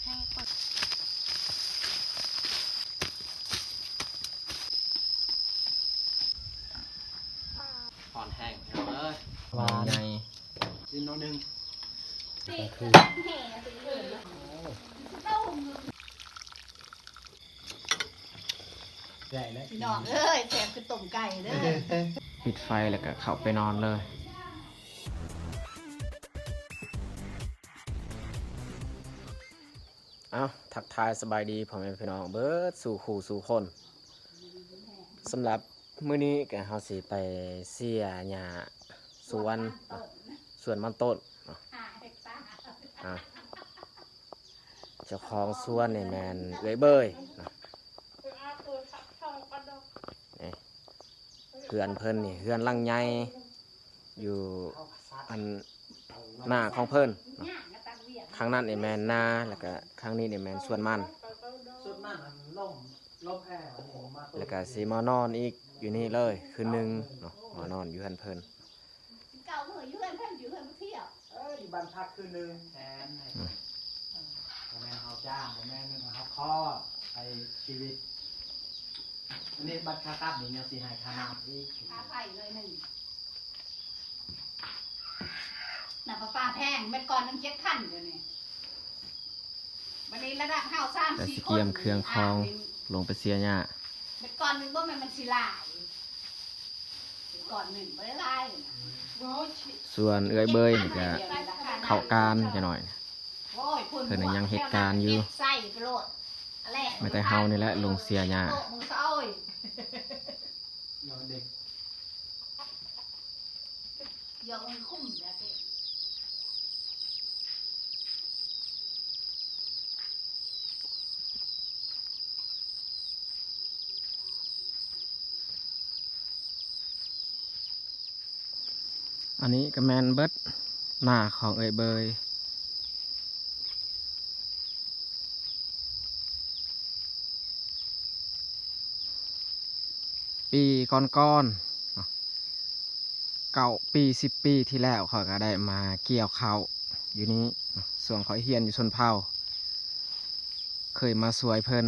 ອ່ອນແຫ້ງພີ່ນ້ອງເອີຍ ຫວານ ໃຫຍ່ ອີກໜ້ອຍໜຶ່ງ ພີ່ນ້ອງເອີຍ ແຊບຄືຕົ້ມໄກ່ເດີ້. ປິດໄຟແລ້ວກໍເຂົ້າໄປນອນເລີຍ. ເອົ້າ ທັກທາຍສະບາຍດີພໍ່ແມ່ພີ່ນ້ອງເບິດສູ່ຄູ່ສູ່ຄົນ. ສຳລັບມື້ນີ້ກໍເຮົາຊິໄປເສຍຫຍ້າສວນເນາະ ສວນມັນຕົ້ນເນາະ. ອ່າ ເຈົ້າຂອງສວນນີ້ແມ່ນເອື້ອຍເບີຍເນາະ. ນີ້ ເຮືອນເພິ່ນນີ້ ເຮືອນຫຼັງໃຫຍ່ ຢູ່ອັນນາຂອງເພິ່ນເນາະ. ຂ້າງນັ້ນນີ້ແມ່ນນາ ແລ້ວກະຂ້າງນີ້ນີ້ແມ່ນສວນມັນ ແລ້ວກະຊິມານອນອີກຢູ່ນີ້ເລີຍຄືນໜຶ່ງເນາະ ມານອນຢູ່ເຮືອນເພິ່ນ. ເກົ່າເມື່ອຢູ່ເຮືອນເພິ່ນ ຢູ່ເຮືອນບໍ່ທ່ຽວ ເອີ ຢູ່ບ້ານພັກຄືນໜຶ່ງແທນ. ອືມ ບໍ່ແມ່ນເຮົາຈ້າງ ບໍ່ແມ່ນ ເຮົາຂໍໃຊ້ຊີວິດ. ອັນນີ້ບັດຄ່າຕັບນີ້ຍັງຊິໃຫ້ຄ່ານ້ຳອີກ ຄ່າໄຟໜ້ອຍໜຶ່ງ. ນ້ຳປະປາແພງ ເມັດກ້ອນໜຶ່ງເຈັດພັນ ດຽວນີ້. ບັດນີ້ລະດັບເຮົາສາມສີ່ຄົນ ກະຊິກຽມເຄື່ອງຂອງລົງໄປເສຍຫຍ້າ. ເມັດກ້ອນໜຶ່ງບໍ່ແມ່ນມັນຊິຫຼາຍ ເມັດກ້ອນໜຶ່ງບໍ່ໄດ້ຫຼາຍນະ. ສ່ວນເອື້ອຍເບີຍນີ້ກະເຂົ້າການຈັກໜ້ອຍ ໂອ້ຍ ເພິ່ນຍັງເຮັດການຢູ່. ແມ່ນແຕ່ເຮົານີ້ແຫຼະລົງເສຍຫຍ້າ. ອັນນີ້ກະແມ່ນເບິດນາຂອງເອື້ອຍເບີຍ. ປີກ່ອນໆເນາະ ເກົ້າປີ ສິບປີທີ່ແລ້ວ ຂ້ອຍກະໄດ້ມາກ່ຽວເຂົ້າຢູ່ນີ້ເນາະ ຊ່ວງຂ້ອຍຮຽນຢູ່ຊົນເຜົ່າ ເຄີຍມາຊ່ວຍເພິ່ນ.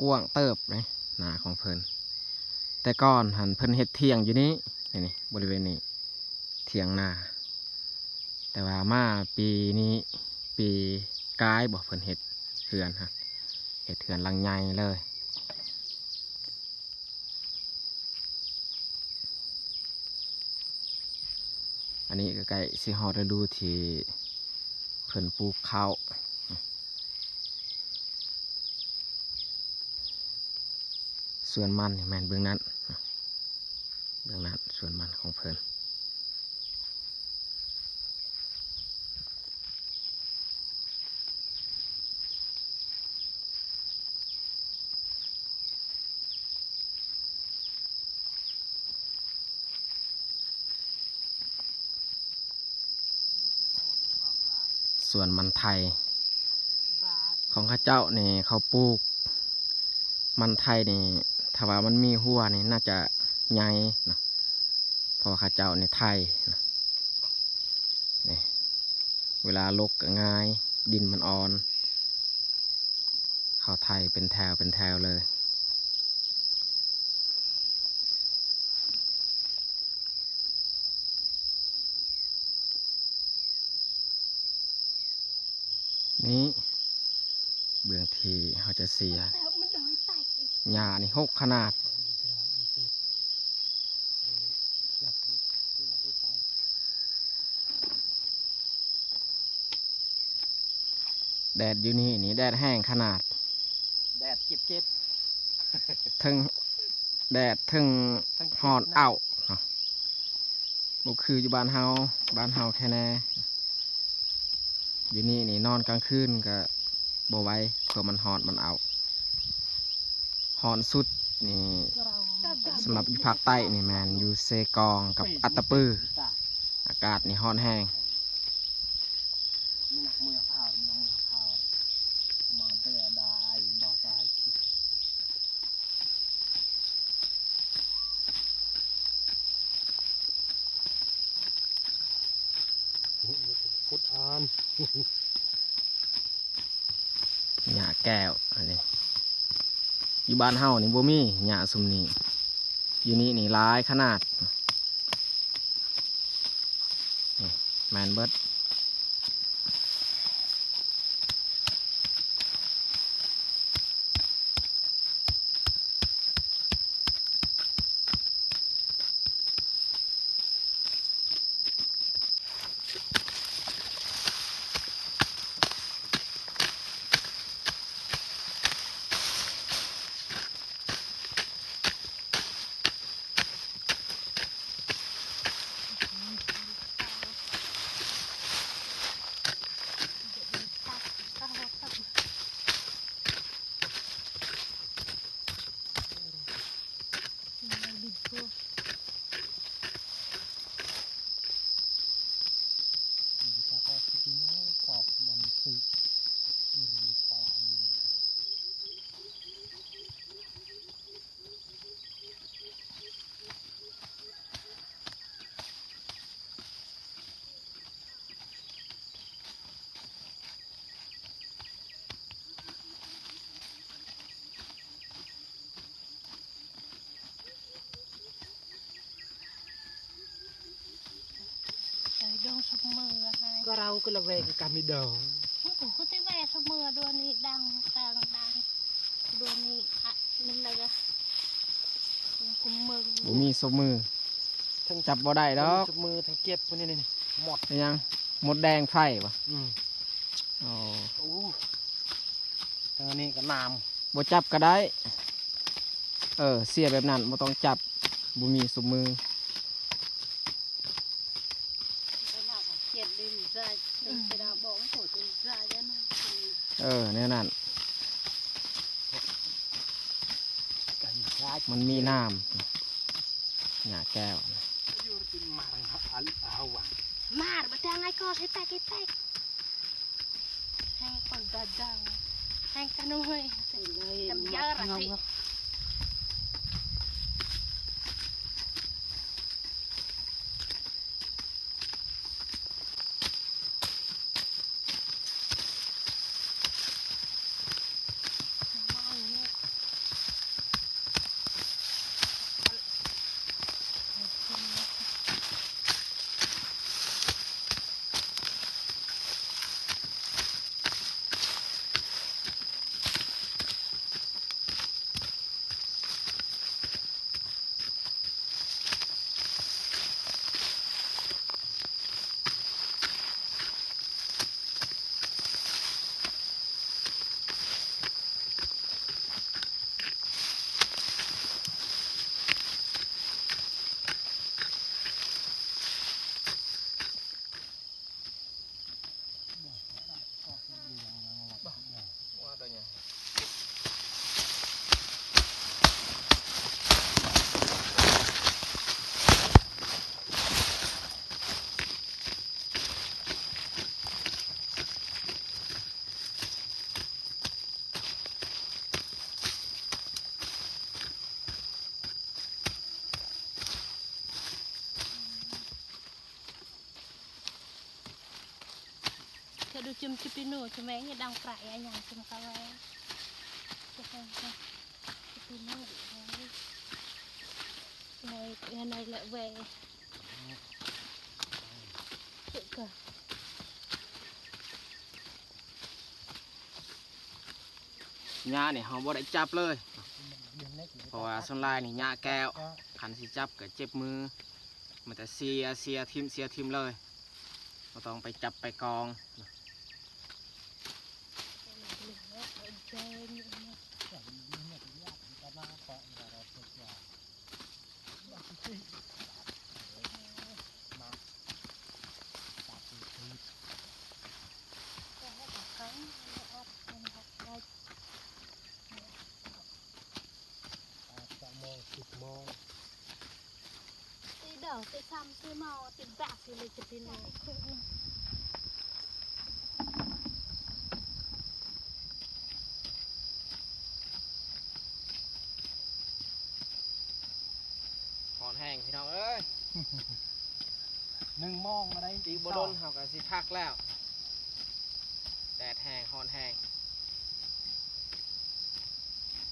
ກວ້າງເຕີບເດ້ ນາຂອງເພິ່ນ. ແຕ່ກ່ອນຫັ້ນເພິ່ນເຮັດຖຽງຢູ່ນີ້ ນີ້ ນີ້ ບໍລິເວນນີ້ ຖຽງນາ. ແຕ່ວ່າມາປີນີ້ ປີກາຍບໍ ເພິ່ນເຮັດເຮືອນຫັ້ນ ເຮັດເຮືອນຫຼັງໃຫຍ່ເລີຍ. ອັນນີ້ກະໃກ້ຊິຮອດລະດູທີ່ເພິ່ນປູກເຂົ້າ. ສວນມັນນີ້ແມ່ນເບື້ອງນັ້ນ ເບື້ອງນັ້ນສວນມັນຂອງເພິ່ນ. ສວນມັນໄທຂອງເຂົາເຈົ້ານີ້ ເຂົາປູກມັນໄທນີ້ ຖ້າວ່າມັນມີຫົວນີ້ ໜ້າຈະໃຫຍ່ເນາະ ເພາະວ່າເຂົາເຈົ້ານີ້ໄຖເນາະ. ນີ້ ເວລາລົກກະງ່າຍ ດິນມັນອ່ອນ ເຂົາໄຖເປັນແຖວເປັນແຖວເລີຍ. ນີ້ເບື້ອງທີ່ເຮົາຈະເສຍ ຫຍ້ານີ້ຮົກຂະໜາດ. ແດດຢູ່ນີ້ນີ້ ແດດແຮງຂະໜາດ ແດດເຈັບໆ ເທິງແດດເທິງຮ້ອນເອົ້າເນາະ. ບໍ່ຄືຢູ່ບ້ານເຮົາ ບ້ານເຮົາແຄ່ແນ່ ຢູ່ນີ້ນີ້ນອນກາງຄືນກະບໍ່ໄຫວ ເພາະມັນຮ້ອນມັນເອົ້າ. ຮ້ອນສຸດນີ້ ສຳລັບຢູ່ພາກໃຕ້ນີ້ແມ່ນຢູ່ເຊກອງກັບອັດຕະປື ອາກາດນີ້ຮ້ອນແຮງ. ໂອ້ຍ ໂຄດອ່ານ ຫຍ້າແກ້ວ ອັນນີ້ ຢູ່ບ້ານເຮົານີ້ບໍ່ມີຫຍ້າຊຸມນີ້ ຢູ່ນີ້ນີ້ຫຼາຍຂະໜາດ ນີ້ ແມ່ນເບິດ. ເອີ ດົງຊຸມມື້ໃຫ້ ກະເຮົາກະລະແວກະກະມີດົງ ໂອ້ໂຫ ຄືຕິແວະຊຸມມື້ ດວນນີ້ດັງ ແຕງດັງ ດວນນີ້ອະ ມັນລະກະ ຄຸມເມືອງ ບໍ່ມີສົບມື ທັງ ຈັບບໍ່ໄດ້ດອກ ສົບມືທັງເກັບ ນີ້ ນີ້ ນີ້ ໝົດ ເປັນຫຍັງ? ມົດແດງໄຟບໍ? ອືມ ໂອ້ ໂອ້ ທາງນີ້ກະນ້ຳ ບໍ່ຈັບກະໄດ້ ເອີ ເສຍແບບນັ້ນ ບໍ່ຕ້ອງຈັບ ບໍ່ມີສົບມື. ເອີ ແນວນັ້ນ ມັນມີນ້ຳ ຫຍ້າແກ້ວ ມາ ມາ ມາ ແທງໃຫ້ກອດໃຫ້ແຕກ ໃຫ້ແຕກ. ແຮງປານດາດາ ແຮງຕາໜ້ອຍ ຕຳຢາລະຕິ. Kadu jam cepino, cuma ini dang prak ya, yang cuma kawai. Cepino, ya, ya, ya, naik lek wei. Cek ke. ຫຍ້ານີ້ເຮົາບໍ່ໄດ້ຈັບເລີຍ ເພາະວ່າສ່ວນຫຼາຍນີ້ຫຍ້າແກ້ວ ຄັນຊິຈັບກະເຈັບມື ມີແຕ່ເສຍ ເສຍຖິ້ມ ເສຍຖິ້ມເລີຍ ບໍ່ຕ້ອງໄປຈັບໄປກອງ.ຮ້ອນແຮງພີ່ນ້ອງເອີຍ. ໜຶ່ງໂມງແລ້ວໃດ໋ ອີກບໍ່ດົນເຮົາກໍຊິພັກແລ້ວ. ແດດແຮງ ຮ້ອນແຮງ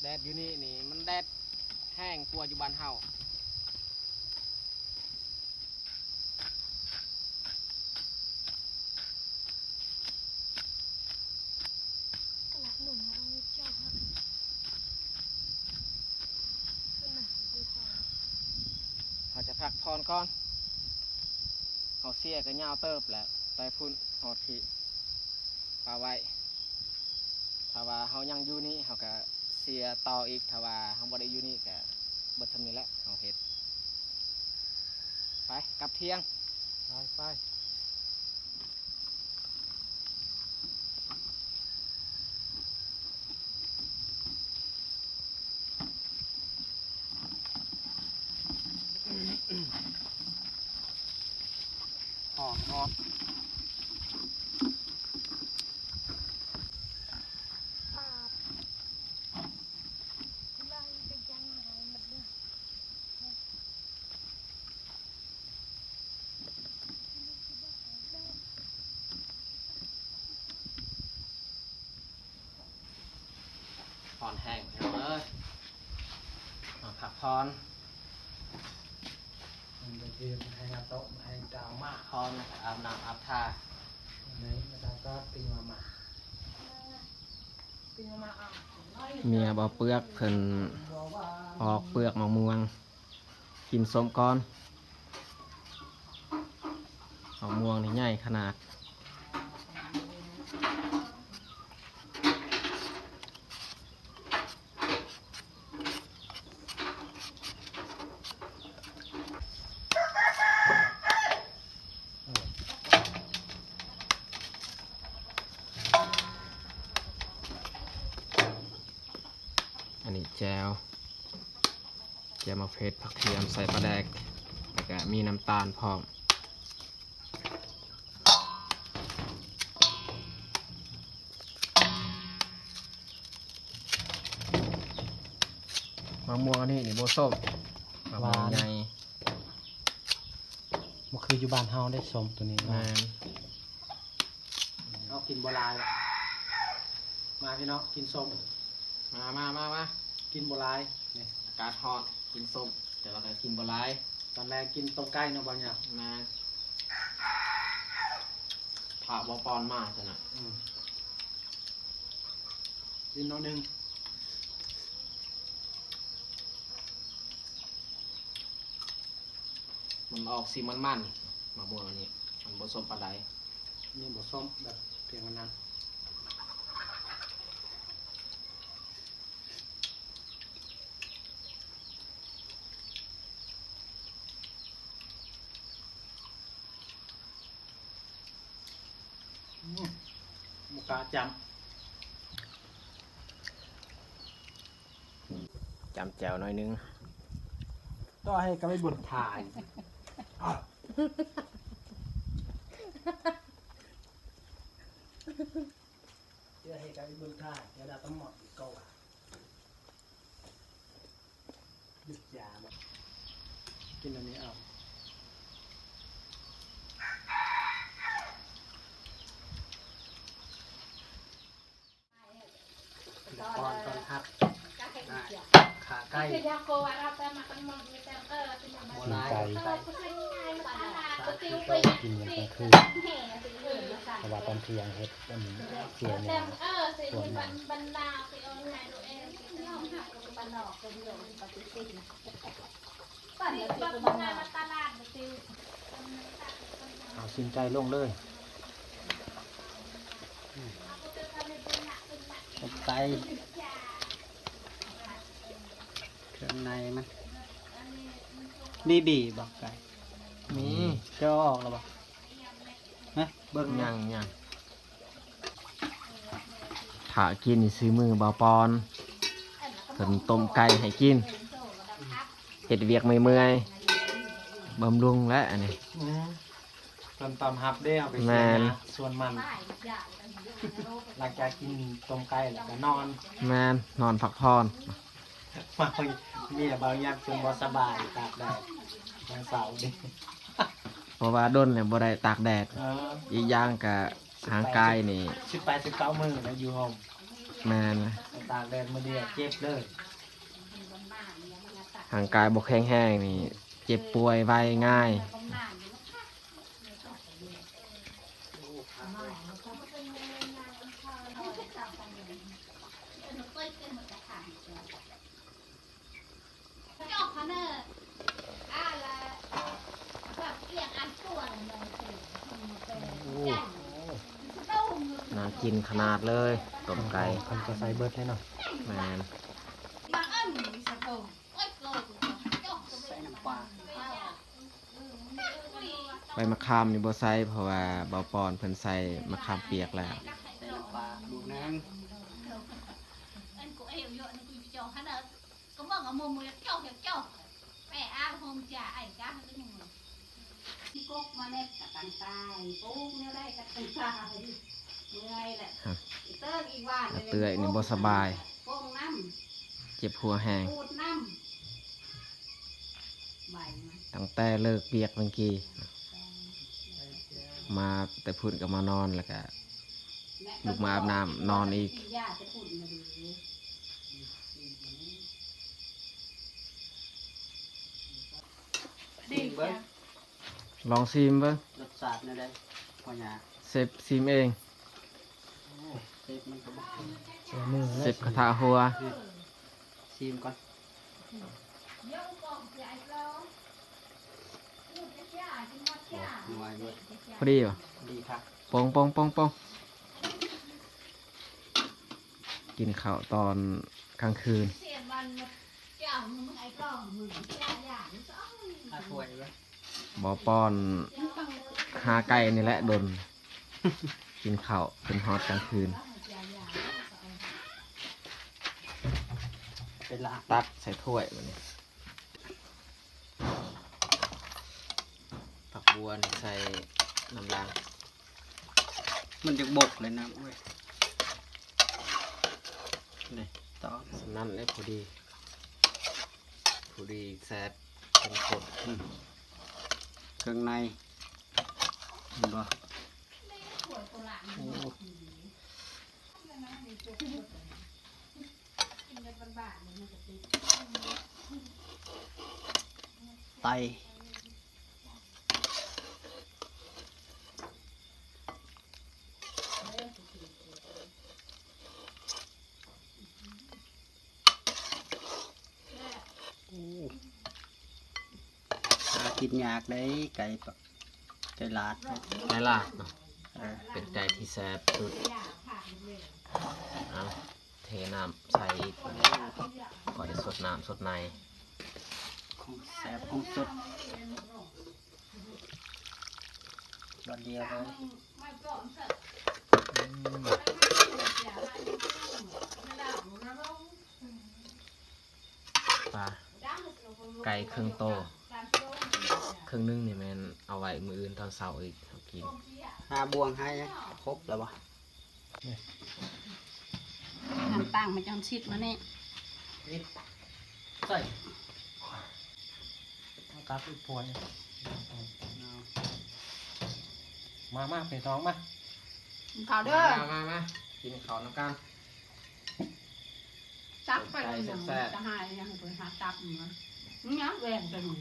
ແດດຢູ່ນີ້ນີ້ມັນແດດແຮງກວ່າຢູ່ບ້ານເຮົາ. ເຮົາຈະພັກຜ່ອນກ່ອນ ເຮົາເສຍກໍຍາວເຕີບແລ້ວ ແຕ່ພຸ້ນຮອດພີ້ປາໄວ້. ຖ້າວ່າເຮົາຍັງຢູ່ນີ້ເຮົາກໍເສຍຕໍ່ອີກ ຖ້າວ່າເຮົາບໍ່ໄດ້ຢູ່ນີ້ກໍເບິດສ່ຳນີ້ແຫຼະເຮົາເຮັດ. ໄປກັບທ່ຽງ ໄປ ໄປ. ຫອມ ຫອມ. ຮ້ອນແຮງພີ່ນ້ອງເອີຍ ມາພັກຜ່ອນ. ມັນເປັນແຮງອາໂຕະ ແຮງຈາມາ ຜ່ອນ ອາບນ້ຳອາບທ່າ ໃນມາຕາກາດປີມາມາ. ເມຍເບົາເປືອກເພິ່ນປອກເປືອກໝາກມ່ວງ ກິນສົ້ມກ່ອນ. ໝາກມ່ວງນີ້ໃຫຍ່ຂະໜາດ. ອັນນີ້ແຈ່ວ ແຈ່ວໝາກເຜັດ ຜັກທຽມ ໃສ່ປາແດກ ແລ້ວກະມີນ້ຳຕານພ້ອມ. ໝາກມ່ວງອັນນີ້ນີ້ບໍ່ສົ້ມ ໝາກມ່ວງໃຫຍ່ ບໍ່ຄືຢູ່ບ້ານເຮົາເດ້ ສົ້ມໂຕນີ້. ແມ່ນ ເຮົາກິນບໍ່ຫຼາຍ ມາພີ່ນ້ອງກິນສົ້ມ ມາ ມາ ມາ ມາ ກິນບໍ່ຫຼາຍ. ນີ້ອາກາດຮ້ອນ ກິນສົ້ມ ແຕ່ວ່າກໍກິນບໍ່ຫຼາຍ. ຕອນແລງກິນຕົ້ມໄກ່ເນາະ ບ່າວຍາວ. ແມ່ນ ຖ້າບໍ່ປ້ອນມາຊັ້ນນະ. ອືມ ກິນໜ້ອຍໜຶ່ງ ມັນອອກສີມັນໆ ໝາກມ່ວງອັນນີ້ ມັນບໍ່ສົ້ມປານໃດ. ນີ້ບໍ່ສົ້ມ ແບບພຽງອັນນັ້ນ. ອືມ ບໍ່ກ້າຈ້ຳ ຈ້ຳແຈ່ວໜ້ອຍໜຶ່ງ. ຕໍ່ໃຫ້ກັບໄອ້ບຸນຖ່າຍ ເຈົ້າໃຫ້ກັບໄອ້ບຸນຖ່າຍ ເຈົ້າດາຕະໝອດອີກກໍວ່າ. ຢຸດຢາບໍ່ ກິນອັນນີ້ເອົາ ກ່ອນຕ້ອນຮັບ ອ່າ ຂາໄກ່ ບໍ່ຫຼາຍ ສາມສີ່ໂຕ ກິນຍັງກາງຄືນ ເພາະວ່າຕອນທ່ຽງເຮັດອັນເສຍຫຍ້າ ສວນຫຍັງ. ເອົາຊີ້ນໄກ່ລົງເລີຍ ໄກ່ ເຄື່ອງໃນມັນ ມີບີບໍ່ໄກ່? ມີ. ເຈົ້າເອົາອອກແລ້ວບໍ່? ຮະ ເບິ່ງ ຍັງ ຍັງ ຖ້າກິນນີ້ ສີມືບ່າວປອນ ເພິ່ນຕົ້ມໄກ່ໃຫ້ກິນ ເຮັດວຽກເມື່ອຍໆ ບຳລຸງແຫຼະອັນນີ້. ອືມ ເພິ່ນຕ້ອນຮັບເດ້ ເຮົາໄປ ແມ່ນ ສວນມັນ ຫຼັງຈາກກິນຕົ້ມໄກ່ແລ້ວກໍນອນ. ແມ່ນ ນອນພັກຜ່ອນ. ເມຍບ່າວຍັກເພິ່ນບໍ່ສະບາຍ ຕາກແດດ ວັນເສົານີ້ ເພ ພາະວ່າດົນແລ້ວບໍ່ໄດ້ຕາກແດດ. ເອີ ອີກຢ່າງກະຮ່າງກາຍນີ້ ສິບແປດ ສິບເກົ້າມື້ແລ້ວຢູ່ໂຮມ. ແມ່ນ. ຕາກແດດມື້ດຽວເຈັບເລີຍ. ຮ່າງກາຍບໍ່ແຂງແຮງນີ້ ເຈັບປ່ວຍໄວງ່າຍ. ໂອ້ ໜ້າກິນຂະໜາດເລີຍ ຕົ້ມໄກ່. ເພິ່ນກໍໃສ່ເບິດເລີຍເນາະ. ແມ່ນ. ໃສ່ນ້ຳປາ. ໃບມະຂາມນີ້ບໍ່ໃສ່ ເພາະວ່າເບົາປອນເພິ່ນໃສ່ມະຂາມປຽກແລ້ວ. ໃສ່ນ້ຳປາລູກໜຶ່ງ. ກກມາແລ້ວກະຕັ້ງຕາຍ ປູກແນວໃດກະຕັ້ງຕາຍ. ເມື່ອຍແຫຼະ. ຮະ ເຕີກອີກຫວານ ອາເອື້ອຍນີ້ບໍ່ສະບາຍ ເຈັບຫົວແຮງ. ຕັ້ງແຕ່ເລີກວຽກມື້ກີ້ ມາແຕ່ພຸ້ນກໍມານອນ ແລ້ວກໍລຸກມາອາບນ້ຳນອນອີກ. ຊີມເບິ່ງ. ລອງຊີມເບິ່ງ ລົດຊາດແນວໃດພໍ່ຍ່າ? ເຊັບຊີມເອງ. ໂອ້ ເຊັບມັນກໍບໍ່ເປັນ ເຊັບກະທະຫົວ. ຊີມກ່ອນ. ພໍດີບໍ່? ພໍດີຄັກ. ກິນເຂົ້າຕອນກາງຄືນ. ເອົາຖ້ວຍເບິ່ງ. ບໍ່ປ້ອນຫາໄກ່ນີ້ແຫຼະດົນ ກິນເຂົ້າຈົນຮອດກາງຄືນ. ໄປລາກ ຕັກໃສ່ຖ້ວຍບາດນີ້. ຜັກບົວນີ້ໃສ່ນ້ຳລາງ. ມັນຈະບົກເລີຍນະ. ໂອ້ຍ ນີ້ຕໍ່ ສ່ຳນັ້ນແຫຼະ ພໍດີ ພໍດີແຊບເຂັ້ມຂົ້ນ. ອືມ ເຄື່ອງໃນເຫັນບໍ່? ໂອ້ ໄຕ. ໂອ້ ຫາກິນຍາກເດ້ ໄກ່ ໄກ່ລາດ. ໄກ່ລາດເນາະ. ເອີ ເປັນໄກ່ທີ່ແຊບສຸດ. ເອົາ ເທນ້ຳໃສ່ອີກ ຄ່ອຍໄດ້ສົດນ້ຳສົດໃນ. ຂອງແຊບຂອງສົດ ດອນດຽວເລີຍ. ອືມ ປາ ໄກ່ເຄິ່ງໂຕ ເຄິ່ງໜຶ່ງນີ້ແມ່ນເອົາໄວ້ມື້ອື່ນຕອນເຊົ້າອີກເຮົາກິນ. ຫາບ່ວງໃຫ້ຄົບແລ້ວບໍ່? ນ້ຳຕັ້ງມາຈອນຊິດມານີ້ ໃສ່ ມາຕັກອີກພວຍ. ມາ ມາ ເປທອງມາ ກິນເຂົ້າເດີ. ມາ ມາ ມາ ກິນເຂົ້ານຳກັນ. ຕັບໄປ ໄປ ເປັນຫຍັງ ແຊບໆ ຈະຫາຍຫຍັງ ໄປຫາຕັບມາ ມັນຫຍັງແຫວ່ງໄປໝົດ.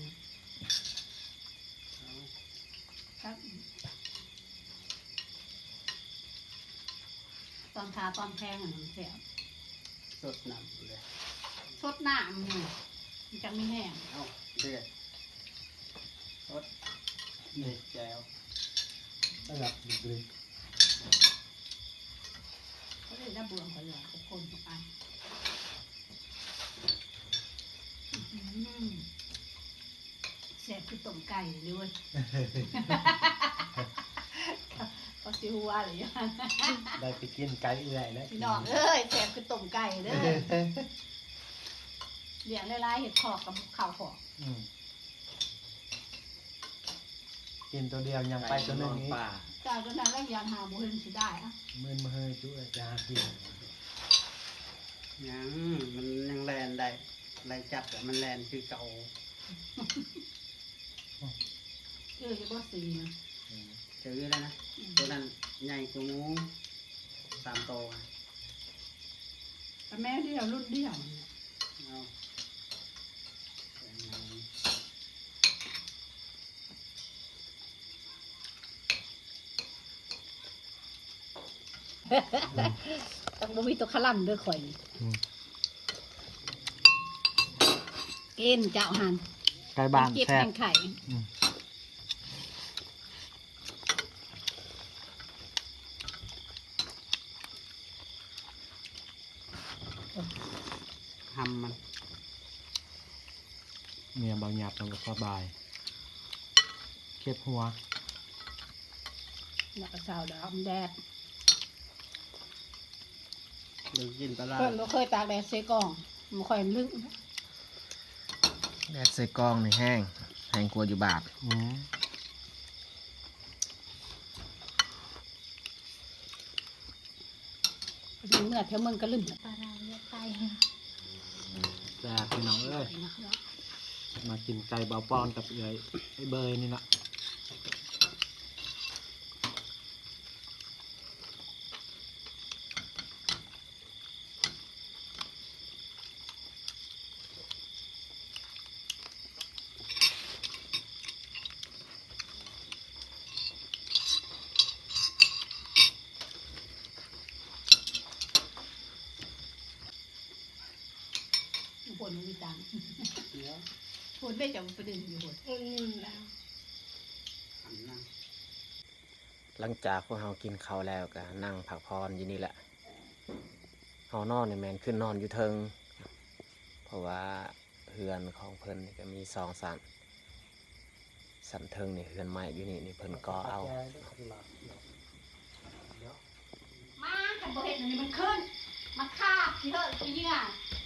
ຕອນທາຕອນແພງຫັ້ນແຊບ ສົດນ້ຳເລີຍ ສົດນ້ຳນີ້ ມັນຈັ່ງມີແຮງ. ເອົາເດືອດ ສົດ ນີ້ແຈ່ວ ລະດັບດີ. ເຂົາເອີ້ນນ້ຳບວງ ຂ້ອຍວ່າຄົນໆ ທຸກອັນ. ອືມ ແຊບຄືຕົ້ມໄກ່ເລີຍເວີຍ. ເຂົາຊິຫົວເລີຍ ໄດ້ໄປກິນໄກ່ເອື້ອຍແລ້ວ ພີ່ນ້ອງເອີຍ ແຊບຄືຕົ້ມໄກ່ເດີ. ລ້ຽງຫຼາຍໆ ເຮັດຄອກກັບເຂົ້າຄອກ. ອືມ ກິນໂຕດຽວຍັງໄປໂຕໜຶ່ງອີກ. ເຈົ້າໂຕນັ້ນແລ້ວຍັງຫາບໍ່ເຫັນຊິໄດ້ອະ ມື່ນມາເຮີຍຈຸເອີຍ ໄປຫາກິນ. ຍັງ ມັນຍັງແລ່ນໄດ້ ໄລ່ຈັບແລ້ວມັນແລ່ນຄືເກົ່າ. ເອີ ບໍ່ຊິງນະ ເອີ ເຈີແລ້ວນະ ອືມ ໂຕນັ້ນໃຫຍ່ກວ່າໝູ່ສາມໂຕ ກະແມ່ດຽວ ລຸ້ນດຽວ ເອົາ ຕ້ອງບໍ່ມີຕົວຄະລຳເດີຂ້ອຍນີ້ ອືມ ກິນເຈົ້າຫັ້ນ ໄກ່ບ້ານແຊບ ແຮງເຈັບແຮງໄຂ້ ອືມ ຫຳມັນ ເມຍບໍ່ຫຍັບມັນກໍສະບາຍ ເຈັບຫົວ ແລ້ວກໍຊາວດອກແດດ ໄດ້ກິນປາຫຼ້າ ເພິ່ນບໍ່ເຄີຍຕາກແດດໃສ່ກ້ອງ ບໍ່ຄ່ອຍລຶກ ແດດໃສ່ກ້ອງນີ້ແຮງ ແຮງກວ່າຢູ່ບ້ານ ອືມ. ເມື່ອແຖວເມືອງກະລຶມ ປາລາວເລືອດໄຕ ແຊບພີ່ນ້ອງເອີຍ ມາກິນໄກ່ບ່າວປອນກັບເອື້ອຍໄອ້ເບີຍນີ້ລະ. ຝົນມີຕັງ ຝົນໄດ້ຈະໄປດຶງຢູ່ພຸ້ນ ເອີ ແລ້ວ ຫຼັງຈາກພວກເຮົາກິນເຂົ້າແລ້ວກໍນັ່ງພັກຜ່ອນຢູ່ນີ້ແຫຼະ. ເຮົານອນນີ້ແມ່ນຂຶ້ນນອນຢູ່ເທິງ ເພາະວ່າເຮືອນຂອງເພິ່ນນີ້ກໍມີສອງຊັ້ນ ຊັ້ນເທິງນີ້ເຮືອນໄມ້ ຢູ່ນີ້ນີ້ເພິ່ນກໍ່ເອົາ. ມາ ຄັນບໍ່ເຮັດອັນນີ້ມັນຂຶ້ນ ມັນຄາບຂີ້ເຫີ້ຂີ້ເຫຍື້ອ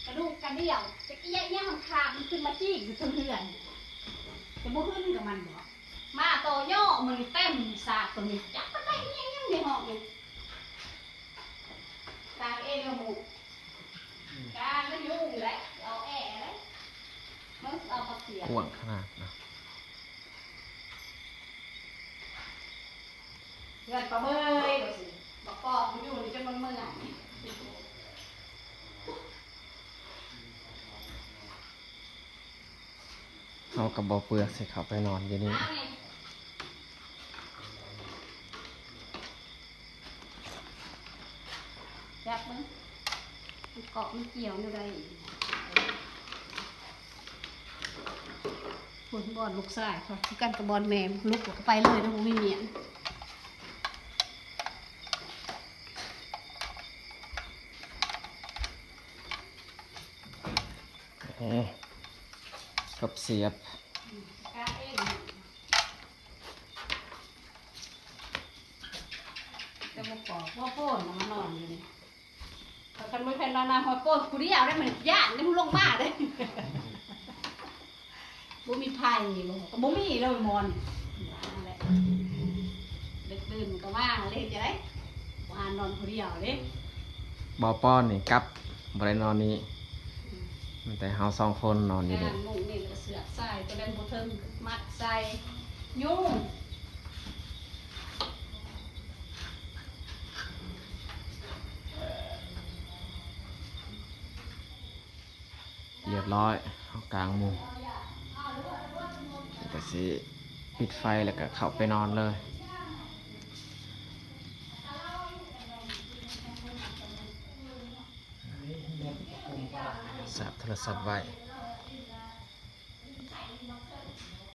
ກະດູກກະດ່ຽວ ຈັກອີ່ຫຍັງມັນຄາບ ມັນຂຶ້ນມາຈີກຢູ່ເທິງເຮືອນ ຈະບໍ່ຫຶງກັບມັນບໍ? ມາຕໍ່ຍໍມື້ນີ້ເຕັມສາກໂຕນີ້ ຈັກມັນໄດ້ອີ່ຫຍັງໃນຫ້ອງນີ້ ກາງເອງລະໝູກ ກາງມັນຍຸງແຫຼະ ເອົາແອແຫຼະ ເບິ່ງເອົາຜັກເສຍ ກວ້າງຂະໜາດນະ. ເຮືອນປາເມີຍວ່າຊີ້ ບັກປອບມັນຢູ່ນີ້ຈົນມັນເມື່ອຍ. ເຮົາກໍບໍ່ເປືອກຊິເຂົ້າໄປນອນຢູ່ນີ້ ຈັບເບິ່ງ ມັນເກາະມັນກ່ຽວແນວໃດ. ພຸ້ນບ່ອນລູກຊາຍເຂົາຄືກັນກັບບ່ອນແມ່ ລຸກແລ້ວກໍໄປເລີຍນະ ບໍ່ມີມ້ຽນ. ເອີ ກັບສຽບ ອືມ ກາງເອງ ແຕ່ບໍ່ປອກ ບໍ່ໂພນ ມານອນຢູ່ນີ້. ຄັນບໍ່ແມ່ນນອນນາຮອດໂພນຜູ້ດຽວໄດ້ ມັນຢ້ານໄດ້ ຜູ້ລົງມາໄດ້ ບໍ່ມີໃຜ ບໍ່ ກໍບໍ່ມີເລີຍໝອນ ນັ້ນແຫຼະ ດຶກດື່ນກໍມາ ແລ້ວເຮັດຈັ່ງໃດ ບໍ່ຫານອນຜູ້ດຽວເດ້. ບ່າວປອນນີ້ກັບ ບໍ່ໄດ້ນອນນີ້ ອືມ ມີແຕ່ເຮົາສອງຄົນນອນຢູ່ນີ້ ກາງມຸ້ງນີ້ ແລ້ວກໍເສືອກໃສ່ ຕົວນັ້ນບໍ່ເຖິງ ມັດໃສ່ ຍຸງ. ຮຽບຮ້ອຍ ເຮົາກາງມຸ້ງ ແລ້ວກໍຊິປິດໄຟ ແລ້ວກໍເຂົ້າໄປນອນເລີຍ. ສາບໂທລະສັບໄວ້.